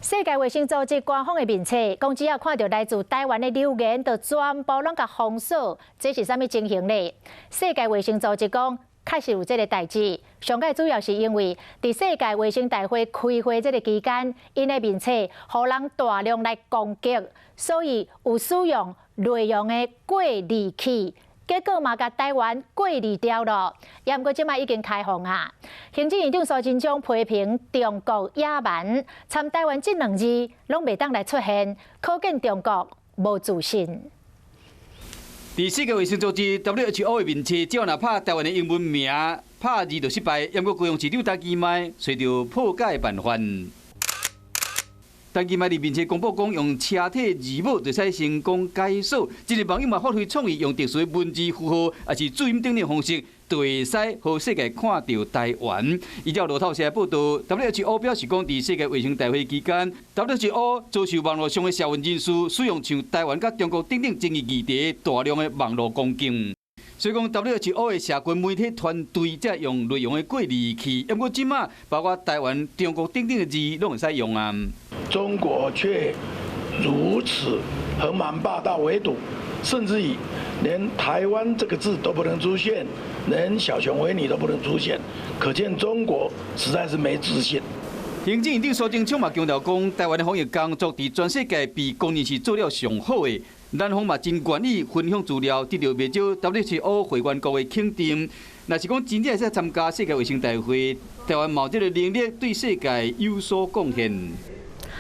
世界衛生組織官方的面冊講，只要看著來自台灣的留言，就全部攏共封鎖，這是啥物情形呢？世界衛生組織講，確實有這個代誌，上蓋主要是因為佇世界衛生大會開會這個期間，𪜶的面冊予人大量來攻擊，所以有使用內容的過濾器。結果嘛，共台灣過濾掉了。也毋過這擺已經開放啊。行政院長蘇貞昌批評中國野蠻，參台灣這兩字攏袂當來出現，可見中國無自信。佇世界衛生組織 WHO 的面冊，只要若拍台灣的英文名，拍字就失敗。毋過高雄市長陳其邁揣著破解辦法。陳其邁佇面冊公布講，用車體字母就會使成功解鎖。這個網友嘛發揮創意，用特殊的文字符號，抑是注音等等方式，就會使予世界看著台灣。依照路透社報導，WHO 表示講，佇世界衛生大會期間，WHO 遭受網路上的社運人士使用像台灣佮中國等等爭議議題大量的網路攻擊。所以講，WHO 的社群媒體團隊才用內容的過濾器，毋過這馬包括台灣、中國等等的字攏會使用啊。中國卻如此橫蠻霸道、圍堵，甚至於連台灣這個字都不能出現，連小熊維尼都不能出現，可見中國實在是沒自信。行政院長蘇貞昌嘛強調講，台灣的防疫工作佇全世界被公認是做了上好的。南方嘛真願意分享資料，得著袂少 WHO 會員國的肯定。若是講真正會使參加世界衛生大會，台灣嘛有這個能力對世界有所貢獻。